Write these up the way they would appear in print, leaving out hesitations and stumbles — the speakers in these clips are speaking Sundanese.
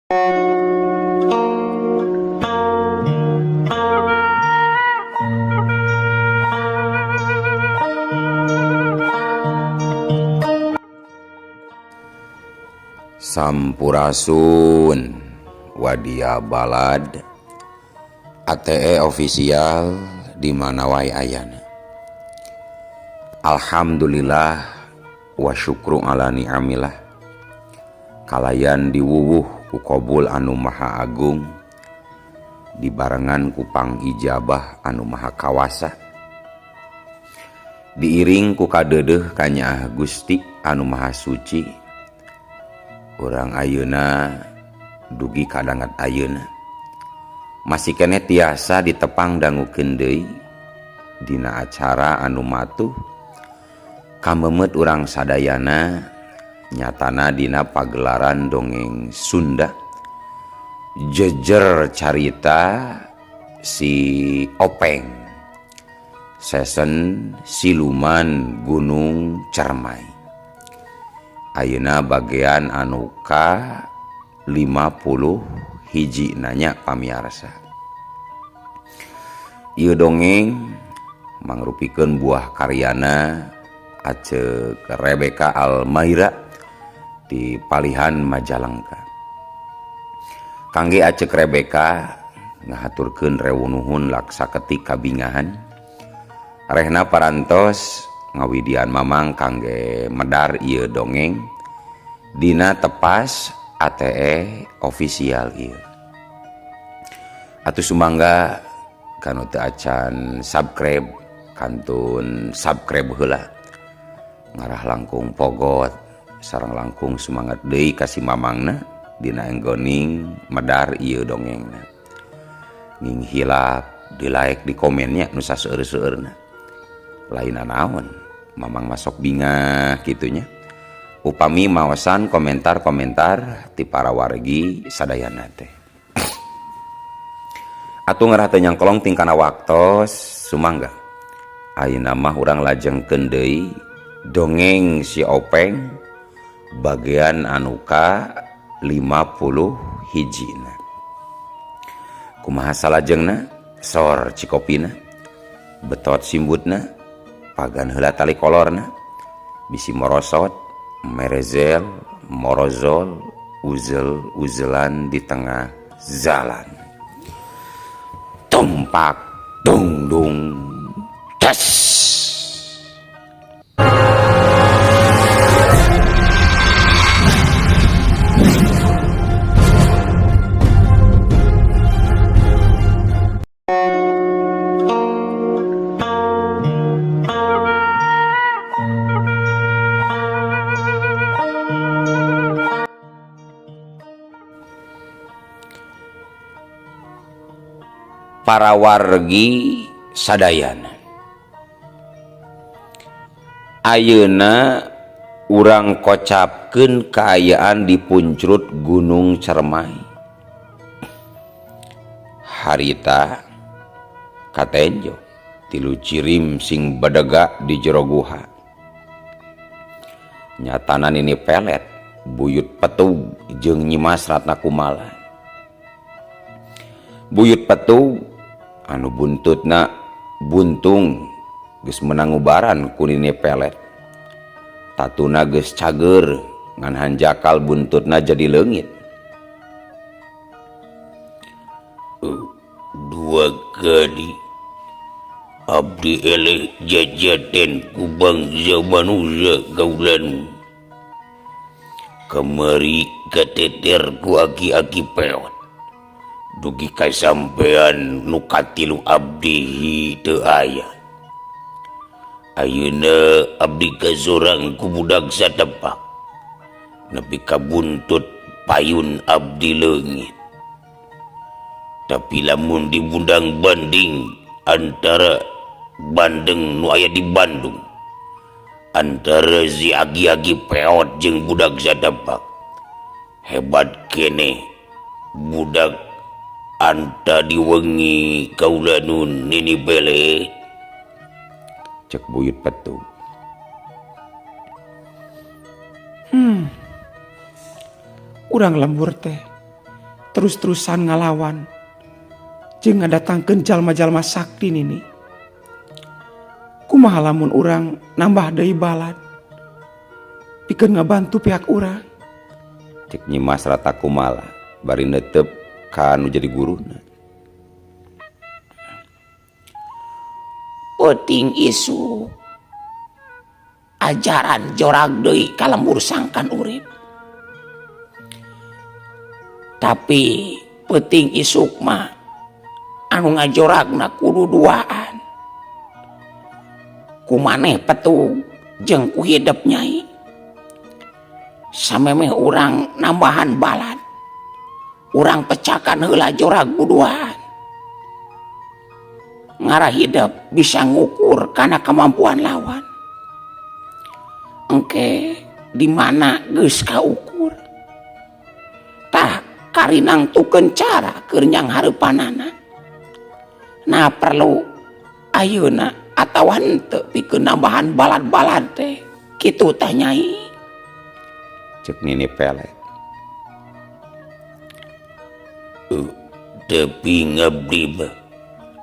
Sampurasun Wadia Balad ATE official di mana wae ayana. Alhamdulillah wa syukru ala ni'amillah. Kalayan diwuwuh ku qabul anu maha agung, dibarengan ku pangijabah anu maha kawasa, diiring ku kadeudeuh kanyaah Gusti anu maha suci. Urang ayeuna dugi kadangat ayeuna masih keneh tiasa ditepang dangukeun deui dina acara anu matuh kamemet urang sadayana, nyatana dina pagelaran dongeng Sunda jejer carita si Openg season Siluman Gunung Cermai. Ayeuna bagian anu ka 50 hiji nanya pamiarsa. Ieu dongeng mangrupikeun buah karyana Aceuk Rebecca Almaira di Palihan Majalengka. Kangge Aceuk Rebecca ngahaturkeun rewunuhun laksa ketik kabingahan. Rehna parantos ngawidian mamang kangge medar ieu dongeng dina tepas ATE official ieu. Atuh sumangga kanu teu acan subscribe kantun subscribe heula. Ngarah langkung pogot sareng langkung semangat deui ka si mamangna dina enggoning medar ieu dongengna. Ning hilap di like di komennya nu saseueur-seueurna. Lain naon mamang masuk bingah kitunya. Upami maosan komentar-komentar ti para wargi sadayana teh. Atuh ngarah teu nyangkolong tingkana waktos sumangga. Ayeuna mah urang lajengkeun deui dongeng si Openg bagian anu ka 50 hijina. Kumaha salajengna? Sor cikopina, betot simbutna, pagan heula tali kolorna, bisi morosot, merezel, morozol, uzel-uzelan di tengah jalan. Tumpak, dung dung, tes. Para wargi sadayana, ayeuna urang kocapkeun kaayaan di puncrut Gunung Cermai. Harita katenjo tilu cirim sing bedega di jero guha. Nyatana nini pelet buyut petug jeung Nyimas Ratna Kumala. Buyut petug anu buntutna buntung geus menang ubaran ku nini pelet. Tatuna geus cager ngan hanjakal buntutna jadi leungit. Dua kali abdi eleh jajaten ku bangsa manusia kaulan. Kamari kateter ku aki-aki peot. Dugi kasampean nu katilu abdi teu aya. Ayeuna abdi kasorang ku budak satepak. Nepi ka buntut payun abdi leungit. Tapi lamun dibundang banding antara bandeng nu aya di Bandung, antara si agi-agi peot jeung budak sadapak, hebat keneh budak anta diwengi kaulanun nini bele. Cek buyut petu. Urang lembur teh Terus-terusan ngalawan jeung ngadatangkeun jalma-jalma sakti nini. Kumaha lamun urang nambah deui balad pikeun ngabantu pihak urang. Cek Nyi Mas Rata Kumala bari neuteup ka nu jadi guruna. Peuting isu ajaran jorag deui ka lembur sangkan urip. Tapi peuting isuk mah anu ngajoragna kudu duaan. Ku maneh petung jeung ku hidep nyai. Samemeh urang nambahan balad, urang pecakan heula jorag kuduaan. Ngarah hidep bisa ngukur kana kemampuan lawan. Engke di mana geus kaukur. Tah karinang tukeun cara keur nyang hareupanana. Nah perlu ayeuna atawa henteu pikeun nambahan balad-balad teh. Kitu tah Nyai. Cek Nini Pelet. Tapi ngabdi mah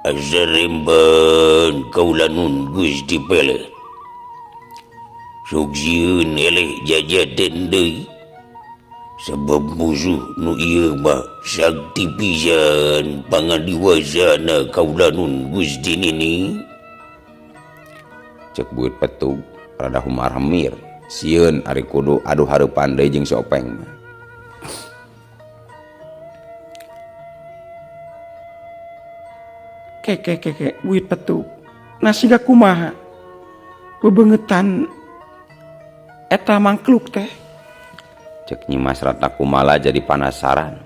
asa remban kaula nun Gusti Pelet. Sok sieun eleh jajaden deui. Sebab musuh nu ieu mah sakti pisan pangadiwasana kaula nun Gusti Nini. Cek Buyut Petug rada humar-hamir sieun ari kudu adu hareupan deui jeung si Openg mah. Keke keke Buyut Petug nasiga kumaha bebengetan eta mangkluk teh. Cek Nyi Mas Rata Kumala jadi panasaran.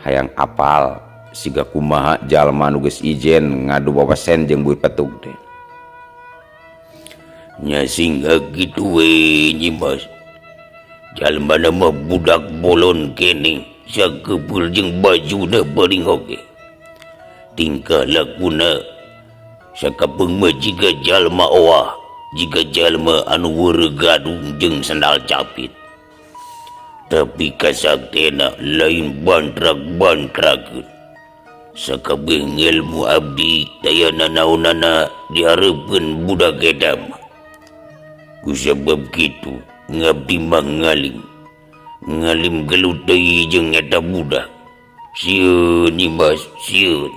Hayang apal siga kumaha jalma nu geus ijen ngadu wawasen jeung Buyut Petug teh. Nya singga kitu we Nyi Mas. Jalma mah budak bolon keneh sakepeul jeung bajuna paling oge. Tingkah lakuna sakapeung mah jiga jalma oah, jiga jalma anu weureu gadung jeung sendal capit. Tapi kasaktena lain bantrak-bantrakeun. Sakabeh ngelmu abdi daya nanaonana dihareupeun budak eta mah. Kusabab kitu ngabdi mah ngalim. Ngalim gelut deui jeung eta budak. Sieun Nyi Mas, sieun.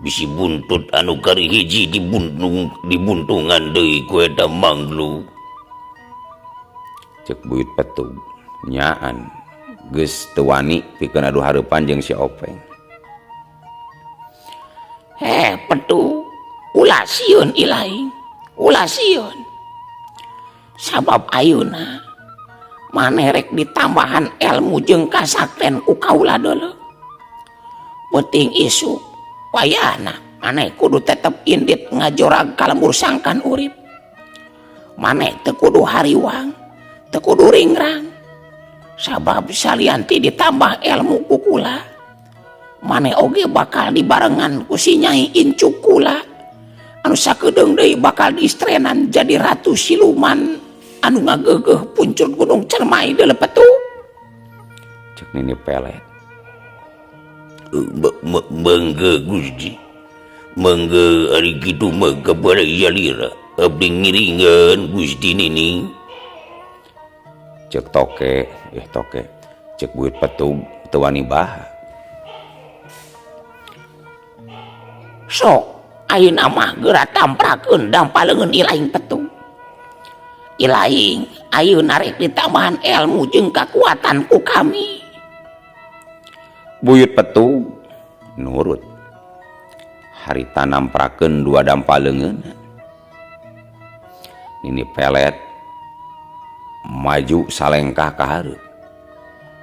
Bisi buntut anu kari hiji dibuntungan deui ku eta manglu. Cek Buyut Petug nyaan geus teu wani pikeun adu hareupan jeung si Openg. Heh Petug, ulah sieun ilaing, ulah sieun. Sabab ayeuna maneh rek ditambahan ilmu jeung kasakten ku kaula deuleu. Penting isuk wayahna maneh kudu tetep indit ngajorag ka lembur sangkan urip. Maneh teu kudu hariwang, teu kudu ringrang. Sabab salianti ditambah ilmu ku kula, maneh oge bakal dibarengan ku si Nyai Incuk kula. Anu sakedeung deui bakal diistrenan jadi ratu siluman anu ngageugeuh puncur gunung Cermai deuleu Petug. Cek Nini Pelet. Mangga Gusti, mangga ari kitu mah kabaraya lira abdi ngiringan Gusti Nini. Cek toke, toke. Cek Buyut Petug teu wani baha. Sok ayeuna mah geura tamprakeun dampa leungeun ilaing Petug. Ilaing ayeuna rek ditambahan ilmu jeung kakuatan ku kami. Buyut Petug nurut. Harita namprakeun dua dampa leungeun. Nini Pelet maju salengkah ka hareup.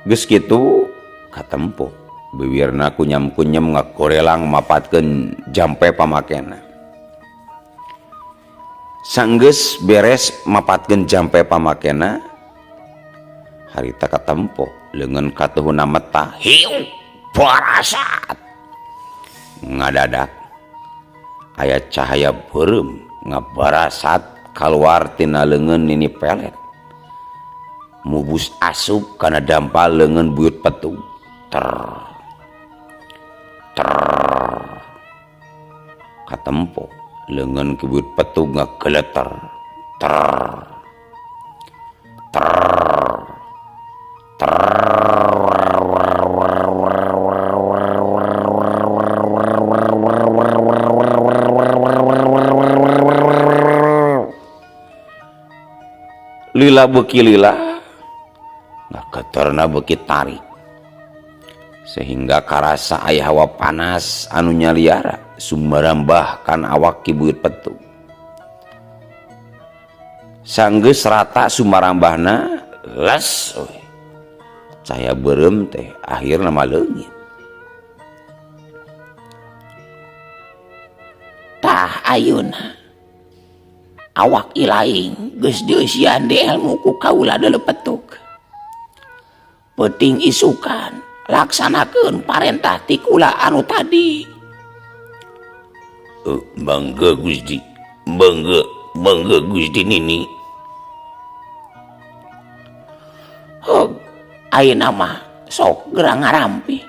Geus kitu katempo biwirna kunyam-kunyam ngagorelang mapatkeun jampe pamakena. Sanggeus beres mapatkeun jampe pamakena, harita katempo leungeun katuhuna meta hiu barasat. Ngadadak aya cahaya beureum ngabarasat kaluar tina leungeun Nini Pelet. Mubus asup kana dampal leungeun Buyut Petug. Ter ter katempo leungeun Ki Buyut Petug ngageleter. Ter ter ter lila beuki lila ngageterna beuki tarik sehingga karasa aya hawa panas anu nyaliara sumarambah kan awak Ki Buyut Petug. Sanggeus rata sumarambahna les we. Cahaya beureum teh akhirna mah leungit. Tah ayeuna awak ilaing geus dieusian di ilmu ku kaula deuleu Petug. Peuting isukan laksanakeun parentah ti kula anu tadi. Mangga Gusti, mangga, mangga Gusti Nini. Hog, ayeuna mah sok geura ngarampi.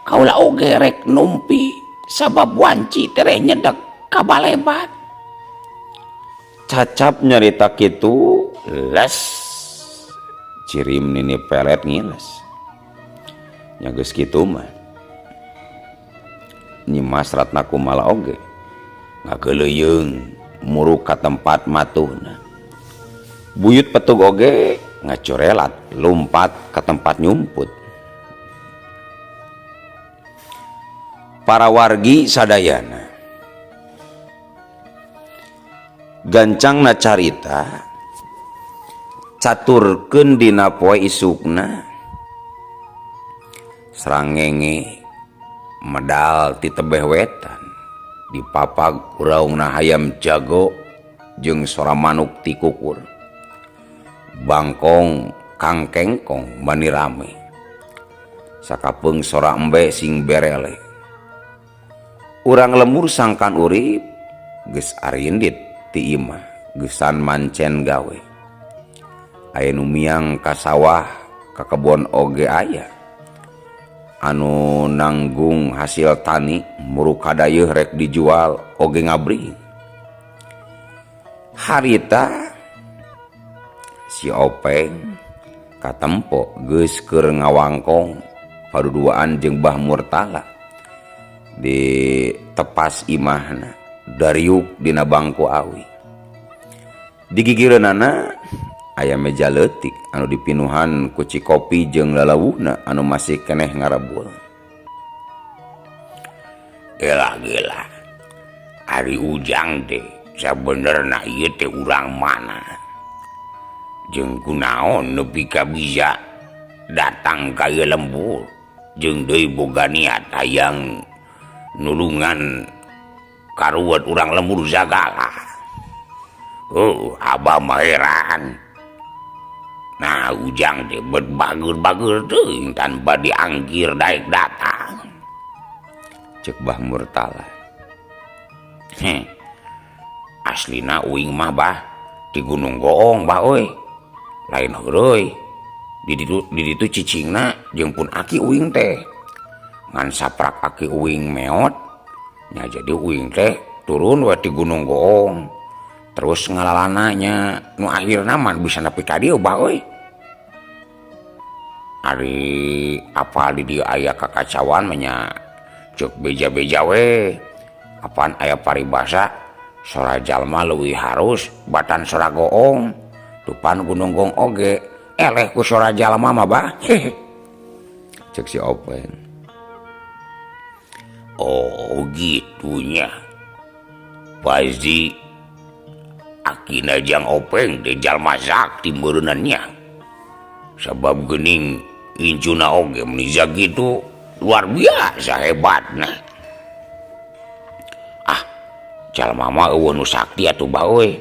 Kaula oge rek numpi sabab wanci tereh nyedek ka balebat. Cacap nyarita kitu les cirim Nini Pelet ngiles. Nya geus kitu mah Nyimas Ratna Kumala oge ngageuleuyeung muruk ka tempat matuhna. Buyut Petug oge ngacorelat lumpat ka tempat nyumput. Para wargi sadayana gancangna carita caturkeun dina poe isukna srangenge medal ti tebeh wetan dipapag kuraungna hayam jago jeung sora manuk ti kukur bangkong kangkengkong bani rame sakapeung sora embe sing berele. Urang lemur sangkan urip geus arindit ti imah geusan mancen gawe. Aya nu miang ka sawah ka kebon oge aya anu nanggung hasil tani muruk kadayeuh rek dijual oge ngabring. Harita si Openg katempo geus keur ngawangkong paduduaan jeung Bah Murtala di tepas imahna dariuk dina bangku awi. Digigireunana aya meja leutik anu dipinuhan ku cikopi jeung lalawuna anu masih keneh ngarebul. Gila gila. Ari Ujang teh sabenerna ieu teh urang mana? Jeung kunaon nepi ka bisa datang ka ieu lembur jeung deui boga niat hayang nulungan karuwet urang lembur sagala. Oh, abah mah heran. Nah, Ujang teh bet bager-bager teuing tanpa diangkir daek datang. Cek Bah Murtala. Heh. Aslina uing mah bah di Gunung Goong bah euy. Lain heureuy. Di ditu cicingna jeung pun aki uing teh. Ngan saprak aki uing meot nya jadi uing teh turun we ti Gunung Goong. Terus ngalalananya nu akhirna mah bisa nepi ka dieu bah euy. Ari apal di dieu aya kakacauan mah nya ceuk beja-beja we. Apaan aya paribasa sora jalma leuwih harus batan sora goong. Tupan Gunung Goong oge eleh ku sora jalma mah bah. Ceuk si Openg. Oh gitunya. Pasti akina jang Openg teh jalma sakti meureunannya. Sabab geuning incuna oge meni gitu luar biasa hebatna. Ah, jalma mah eueuh nu sakti atuh bah euy.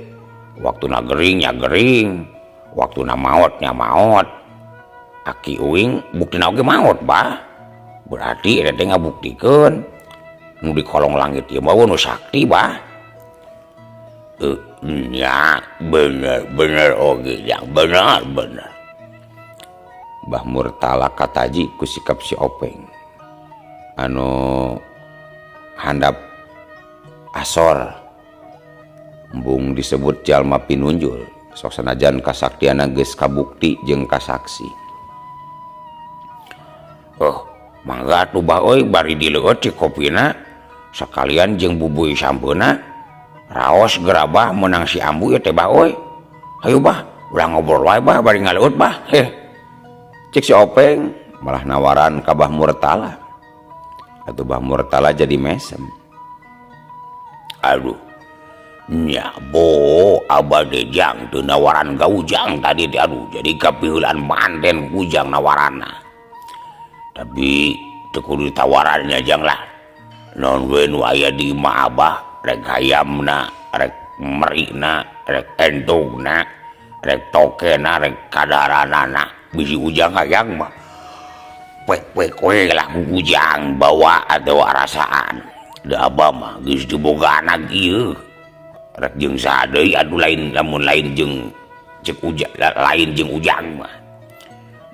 Waktuna gering nya gering, waktuna maot nya maot. Aki uing buktina oge maot bah. Berarti eta teh ngabuktikeun nu di kolong langit ieu mah nu sakti bah. Nya bener bener oge jang bener bener. Bah Murtala kataji ku sikap si Openg anu handap asor embung disebut jalma pinunjul sok sanajan kasaktiana geus kabukti jeung kasaksi. Oh, mangga atuh bah euy bari dileueut si kopina sekalian jeung bubuy sampeuna raos gerabah meunang si ambu ieu teh bah euy. Hayu bah, urang ngobrol wae bah bari ngaleueut bah. Heh. Cek si Openg malah nawaran ka Bah Murtala. Atuh Bah Murtala jadi mesem. Aduh. Nya bo abah teh jang teu nawaran ka Ujang tadi teh aduh jadi kapiheulaan manten ku Ujang nawaranna. Tapi teu kudu ditawarannya jang lah. Naon we nu aya di imah abah rek hayamna, rek merina, rek entugna, rek tokena, rek kadaranana. Bisi Ujang hayang mah. Pek-pek we lah ku Ujang bawa atawa rasaan. Da abah mah geus diboga anak ieu. Rek jeung saha deui atuh lain lamun lain jeung cek Ujang, lain jeung Ujang mah.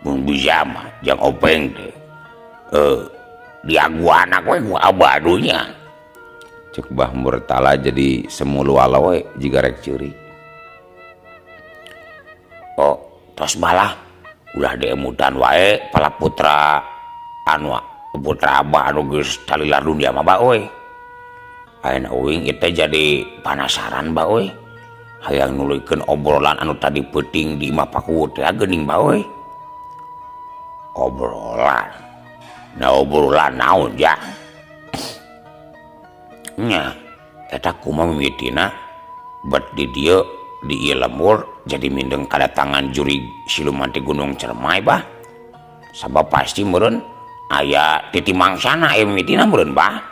Mun bisa mah jang Openg teh. Diagu anak we ku abah dunya. Cek Bah Murtala jadi semulu aloe jiga rek ceurik. Oh, tos balah ulah diemutan wae pala putra anu putra abah anu geus talilar dunia mah bah euy. Ayeuna uing ieu teh jadi panasaran bah euy. Hayang nuluykeun obrolan anu tadi peuting di imah Pakuwu teh geuning bah euy. Obrolan. Nah obrolan naon jang? Nya eta kumaha mimitina bet di dieu di ieu lembur jadi mindeng kadatangan jurig siluman ti Gunung Cermai bah. Sabab pasti meureun aya titi mangsana aya mimitina meureun bah.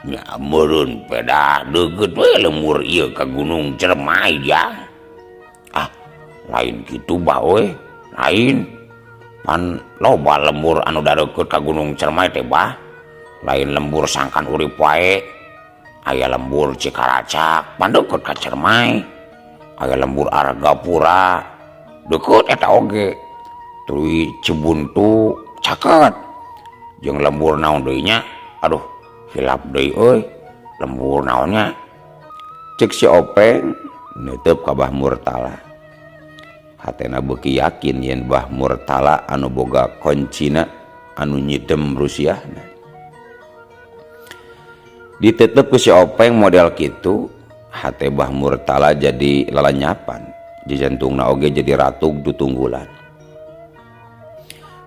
Nya meureun pedah deukeut we lembur ieu ka Gunung Cermai jang. Ah, lain kitu bah euy, lain. Pan loba lembur anu dareukeut ka Gunung Cermai teh bah. Lain lembur sangkan urip wae. Aya lembur Cikaracak pan deukeut ka Cermai. Aya lembur Argapura deukeut eta oge. Tuluy Cibuntu caket. Jeung lembur naon deui nya? Aduh, hilap deui euy. Lembur naonnya? Cek si Openg neuteub ka Bah Murtala. Hatena beuki yakin yen Bah Murtala anu boga koncina anu nyidem rusiahna. Ditetep ku si Openg model kitu, hate Bah Murtala jadi lalanyapan, jantungna oge jadi ratug tutunggulan.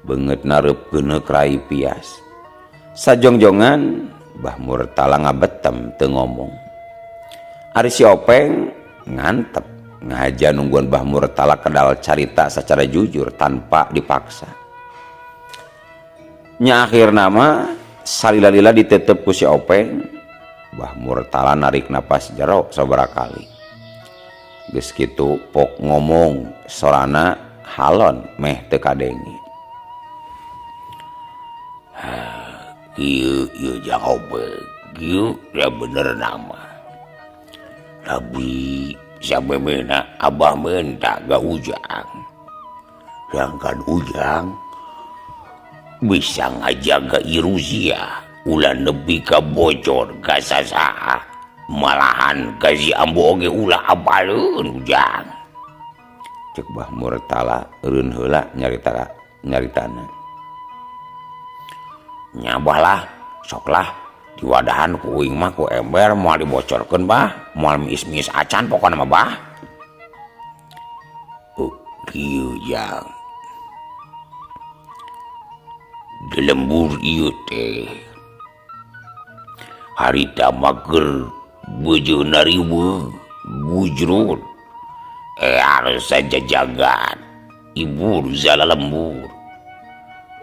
Beungeutna reup keuneuk rai pias. Sajongjongan Bah Murtala ngabetem teu ngomong. Ari si Openg ngantep ngahaja nungguan Bah Murtala kedal carita secara jujur tanpa dipaksa. Nya akhirna mah salila-lila ditetep ku si Openg. Bah Murtala narik napas jero sabaraha kali. Geus kitu pok ngomong sorana halon meh teu kadenge. Kieu ieu jang Openg, kieu ya bener nama. Tapi samemehna abah menta ka Ujang. Sedangkan Ujang bisa ngajaga Irusia ulah nepi ka bocor ka sasaha. Malahan ka si ambu oge ulah apaleun Ujang. Cek Bah Murtala eureun heula nyaritana. Nyabah lah, sok lah diwadahan ku uing mah ku ember moal dibocorkeun bah, moal miis-miis acan pokona mah bah. Oh, kieu jang. Di lembur ieu teh harita mager beujeuna riweuh bujrut ear sajajagan ibur zala lembur.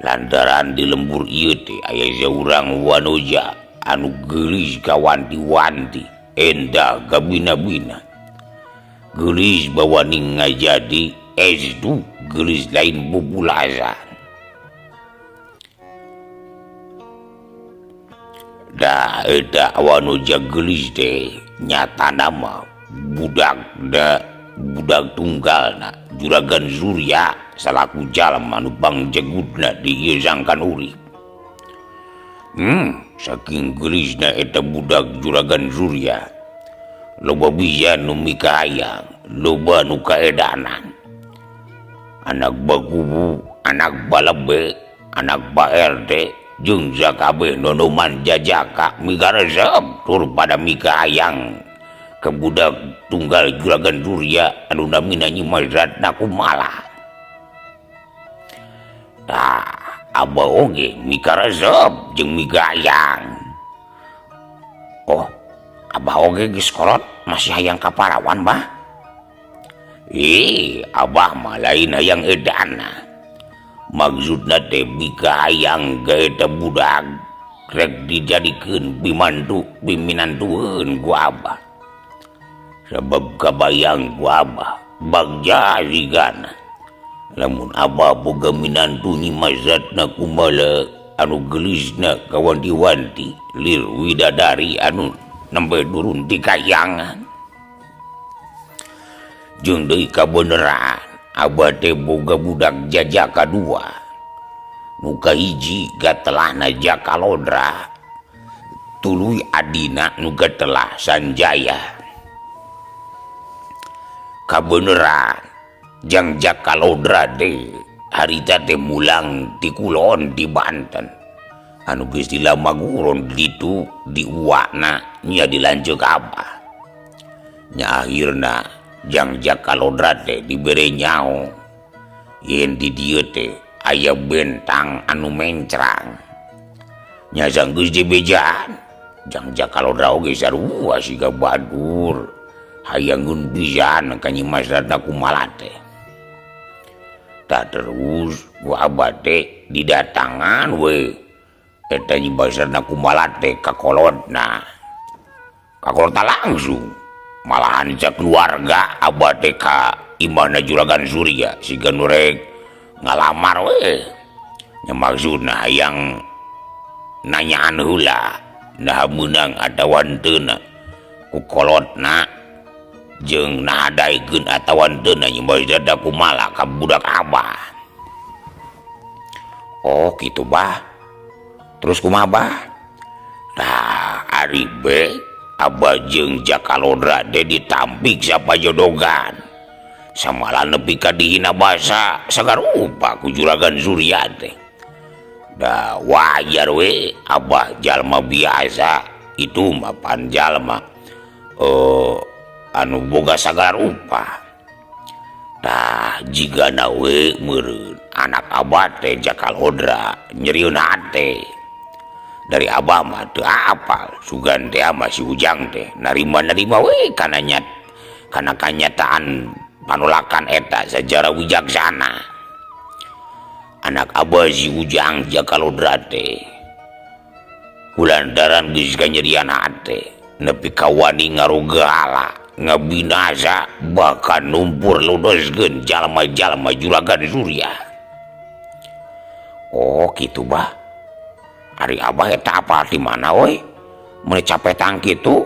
Lantaran di lembur ieu teh aya saurang wanoja anu geulis kawanti-wanti endah gabina-bina. Geulis bawaning ngajadi esdu geulis lain bubulasan. Da eta wanoja geulis teh nyatana mah budak da budak tunggalna Juragan Surya salaku jalma nu pangjegudna di ieu sangkan urip. Saking geulisna eta budak Juragan Surya, loba bisa nu mikahayang, loba nu kaedanan. Anak bakubu, anak balebe, anak Pak RT, jeung sakabeh nonoman jajaka mikaresep tur pada mikahayang ke budak tunggal Juragan Surya anu namina Nyi Mas Ratna Kumala. Tah, abah oge mikaresep jeung mikahayang. Oh, abah oge geus kolot masih hayang ka parawan, Bah? Ih, abah mah lain hayang edana. Maksudna teh mikahayang ka eta budak rek dijadikeun bimantu biminantueun ku abah. Sabab kabayang ku abah bagja sigana. Lamun abah boga minantu Nyi Mas Ratna Kumala anu geulisna kawanti-wanti lir widadari anu nembe turun ti kayangan. Jeung deui kabeneran abah teh boga budak jajaka dua. Nu kahiji gatelahna Jakalodra, tuluy adina nu gatelah Sanjaya. Kabeneran jang Jakalodra teh harita teh mulang ti kulon di Banten. Anu geus dilamaguron ditu diuakna nya dilanceuk abah. Nya akhirna jang Jakalodra teh dibere nyaho yen di dieu teh aya bentang anu mencrang. Nya sanggeus dibejaan jang Jakalodra oge sarua siga badur hayangeun pisan ka Nyi Mas Ratna Kumala teh. Tah terus ku abah teh didatangan we eta Nyi Mas Ratna Kumala teh ka kolotna. Ka kolotna langsung malahan sakeluarga abah teh ka imahna Juragan Surya siga nu rek ngalamar we. Nya maksudna hayang nanyaan heula naha meunang atawa henteu ku kolotna jeung naha daekeun atawa henteu Nyi Mas Ratna Kumala ka budak abah. Oh kitu bah. Terus kumaha bah? Tah ari be abah jeung Jakalodra teh ditampik sapajodogan. Samalah nepi ka dihina basa sagarupa ku Juragan Surya teh. Da wajar we abah jalma biasa itu mah pan jalma anu boga sagarupa. Tah jigana we meureun anak abah teh Jakalodra nyerieun hate. Dari abah mah teu apal sugan teh mah si Ujang teh narima-narima we kana nyat kana kanyataan panolakan eta sejarah wijaksana. Anak abah si Ujang Jakalodra teh kulantaran geus kanyerian hate nepi ka wani ngarogahala ngabinasa bahkan numpur lodoskeun jalma-jalma Juragan Surya. Oh kitu bah. Ari abah eta apal di mana we? Mun capetang kitu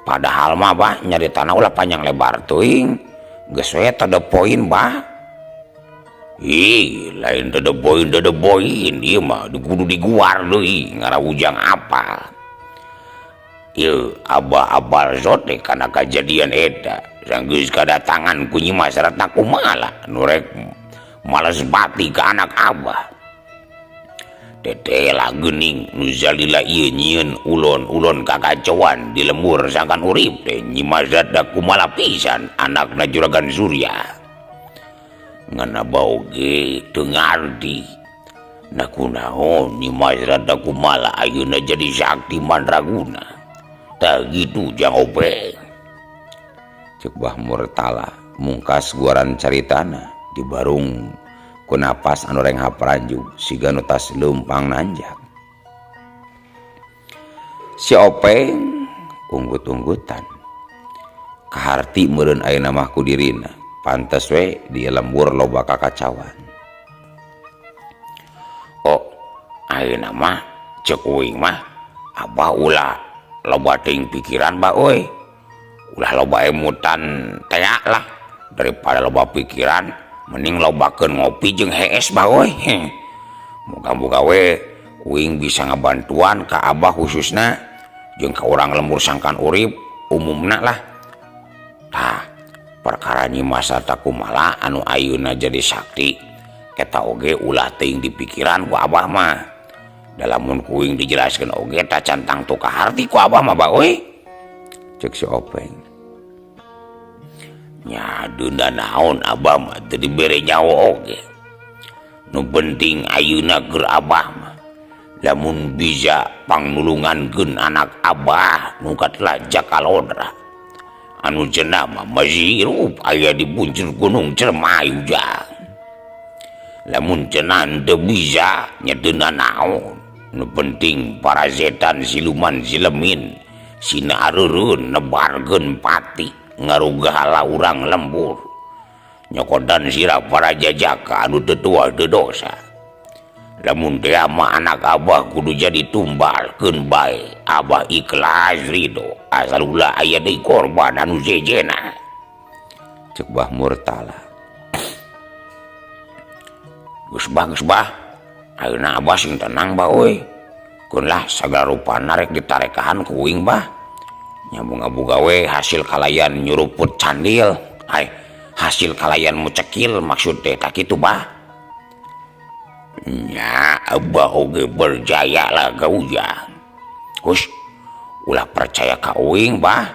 padahal mah bah nyaritana ulah panjang lebar teuing. Geus we to the point bah. Ih, lain to the point ieu mah kudu diguar deui ngara Ujang apal. Ieu abah apal sote kana kajadian eta. Sanggeus kadatangan ku Nyi Mas Ratna Kumala nu rek males pati ka anak abah. Tetela geuning nu zalila ieu nyieun ulon-ulon kakacauan di lembur sangkan urip teh Nyi Mas Ratna Kumala pisan anakna Juragan Surya. Ngan abah oge teu ngarti. Nah kunaon Nyi Mas Ratna Kumala ayeuna jadi sakti mandraguna. Tah kitu Jang Openg. Ceuk Bah Murtala mungkas guaran caritana dibarung ku napas anu renghap ranjug siga nu tas leumpang nanjak. Si Openg unggut-unggutan. Kaharti meureun ayeuna mah ku dirina, pantes we di lembur loba kakacauan. Oh, ayeuna mah ceuk uing mah abah ulah loba teuing pikiran bah euy. Ulah loba emutan tea lah daripada loba pikiran. Mending lobakeun ngopi jeung hees bah euy. Moga-moga we uing bisa ngabantuan ka Abah khususna jeung ka urang lembur sangkan urip umumna lah. Tah, perkara Nyi Mas Kumala anu ayeuna jadi sakti eta oge ulah teuing di pikiran ku Abah mah. Da lamun kuing dijelaskeun oge tacan tangtu kaharti ku Abah mah bah euy. Cek si Openg. Nya deuna naon Abah mah teu dibere nyawa oge. Nu penting ayeuna keur Abah mah lamun bisa pangnulungankeun anak Abah nu katelah Jaka Lodra. Anu cenah mah masih hirup aya di puncak Gunung Cermai ujang. Lamun cenah teu bisa nya deuna naon. Nu penting para setan siluman silemin sina areureun nebarkeun pati ngarugahala urang lembur. Nyokodan sirah para jajaka anu teu tua teu dosa. Lamun teh mah anak Abah kudu jadi tumbal keun bae. Abah ikhlas ridho asal ulah aya deui korban anu sejena. Cek Bah Murtala. Geus bah, geus bah. Ayeuna Abah sing tenang bah euy. Keun lah sagala rupana rek ditarekahan ku uing bah. Nya moga-moga we hasil kalayan nyuruput candil. Ai hasil kalayan mucekil maksud teh tak kitu bah. Nya Abah oge percaya lah ka ujang. Hus, ulah percaya ka uing bah.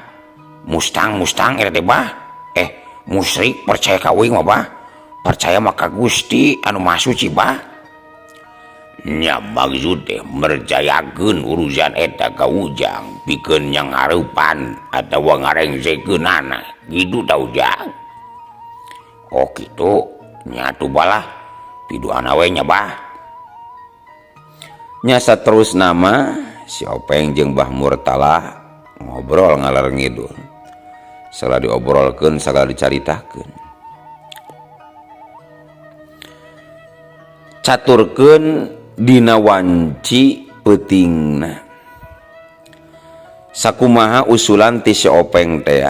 Mustang-mustang eta teh bah. Musyrik percaya ka uing mah bah. Percaya mah ka Gusti anu Maha Suci bah. Nya maksud teh mercayakeun urusan eta ka ujang pikeun yang hareupan atawa ngarengsekeunana kitu ta ujang. Oh kitu nya atuh balah piduana we nya bah. Nya saterus nama si Openg jeung Bah Murtala ngobrol ngalar ngidul. Sagala diobrolkeun sagala dicaritakeun. Caturkeun dina wanci peutingna. Sakumaha usulan ti si Openg teh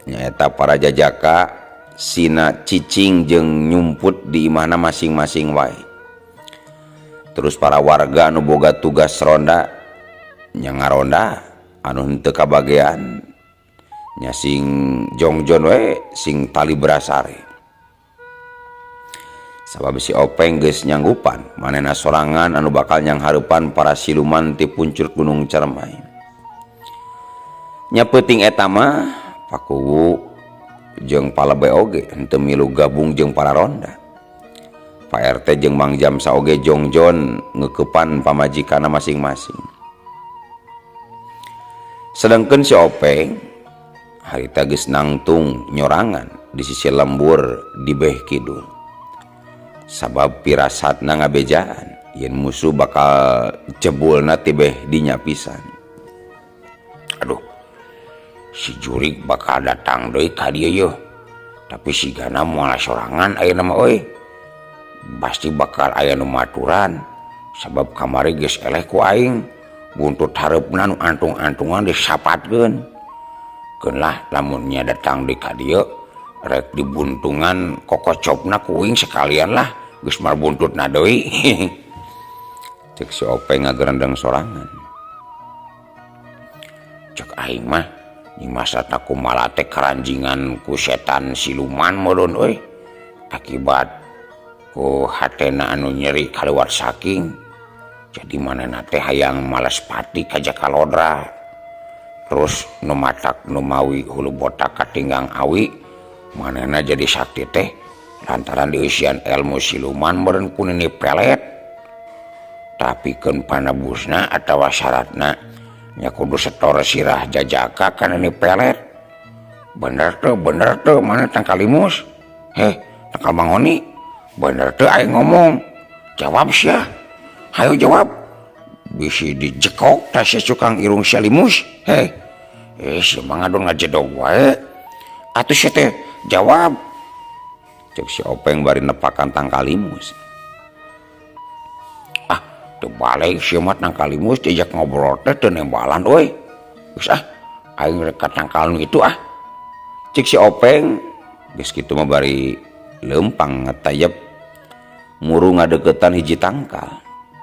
nyaeta para jajaka sina cicing jeung nyumput di imahna masing-masing wae. Terus para warga anu boga tugas ronda nya ngaronda anu henteu kabagean nya sing jongjon we sing tali brasare. Sabab si Openg geus nyanggupan manehna sorangan anu bakal nyanghareupan para siluman ti puncur Gunung Cermai. Nya peuting eta mah Pakuwu jeung Palebe oge henteu milu gabung jeung para ronda. Pak RT jeung Mang Jamsa oge jongjon ngeukepan pamajikanna masing-masing. Sedangkeun si Openg harita geus nangtung nyorangan di sisi lembur di beh kidul. Sabab pirasatna ngabejaan yen musuh bakal jebulna ti beh dinya pisan. Aduh, si jurig bakal datang deui ka dieu yeuh. Tapi sigana moal sorangan ayeuna mah euy. Pasti bakal aya nu maturan sabab kamari geus eleh ku aing buntut hareupna nu antung-antungan disapatkeun. Keun lah lamun nya datang deui ka dieu rek dibuntungan kokocopna ku uing sekalian lah geus mar buntutna deui. Cek si Openg ngagerendeng sorangan. Cek aing mah Nyi Mas Kumala teh karanjingan ku setan siluman meureun euy. Akibat ku hatena anu nyeri kaluar saking jadi manehna teh hayang males pati ka Jaka Lodra. Terus nu matak nu mawi hulu botak katinggang awi manehna jadi sakti teh lantaran dieusian ilmu siluman meureun ku nini pelet. Tapi keun panebusna atawa syaratna nya kudu setor sirah jajaka ka nini pelet. Bener teu mana tangkal limus? Heh, tangkal Manghoni. Bener teu aing ngomong? Jawab sia. Hayo jawab. Bisi dijekok tah sia cukang irung sia limus. Heh. Sia mah ngadon ngajedog wae. Atuh sia teh jawab. Cek si Openg bari nepakan tangkal limus. Ah, teu balik sia mah tangkal limus diajak ngobrol teh teu nembalan euy. Geus ah, aing rek ka tangkal nu itu ah. Cek si Openg geus kitu mah bari Lempang ngetayep muru ngadeukeutan hiji tangkal.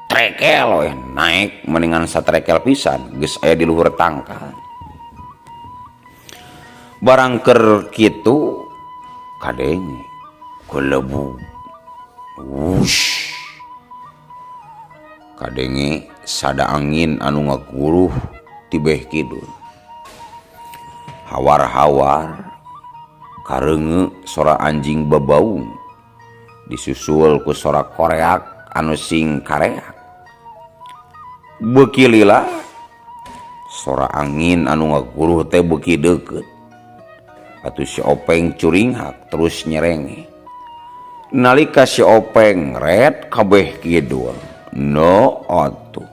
Trekel we naek mendingan satrekel pisan geus aya di luhur tangkal. Barang keur kitu kadenge kelebu. Wush. Kadenge sada angin anu ngaguruh tibeh kidul. Hawar-hawar kareungeut sora anjing babaung disusul ku sora koreak anu sing kareak. Beuki lila sora angin anu ngaguruh teh beuki deukeut. Atuh si Openg curinghak terus nyerenge. Nalika si Openg red kabeh kidul. No atuh.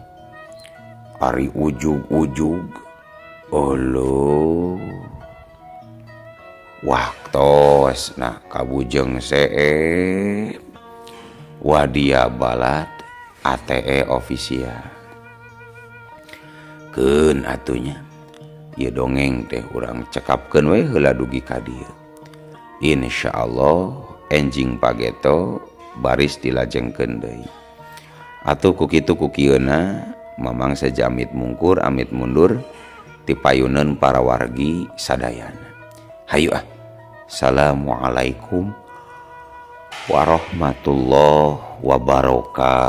Ari ujug-ujug. Olo. Waktos nah kabujeng seep. Wadia Balad ATE official. Keun atunya. Ieu dongeng teh urang cekapkeun we heula dugi ka dieu. Insyaallah enjing pageto baris dilajengkeun deui. Atuh ku kitu ku kieuna Mamang seja amit mungkur amit mundur tipayuneun para wargi sadayana. Hayu ah. Assalamualaikum warahmatullahi wabarakatuh.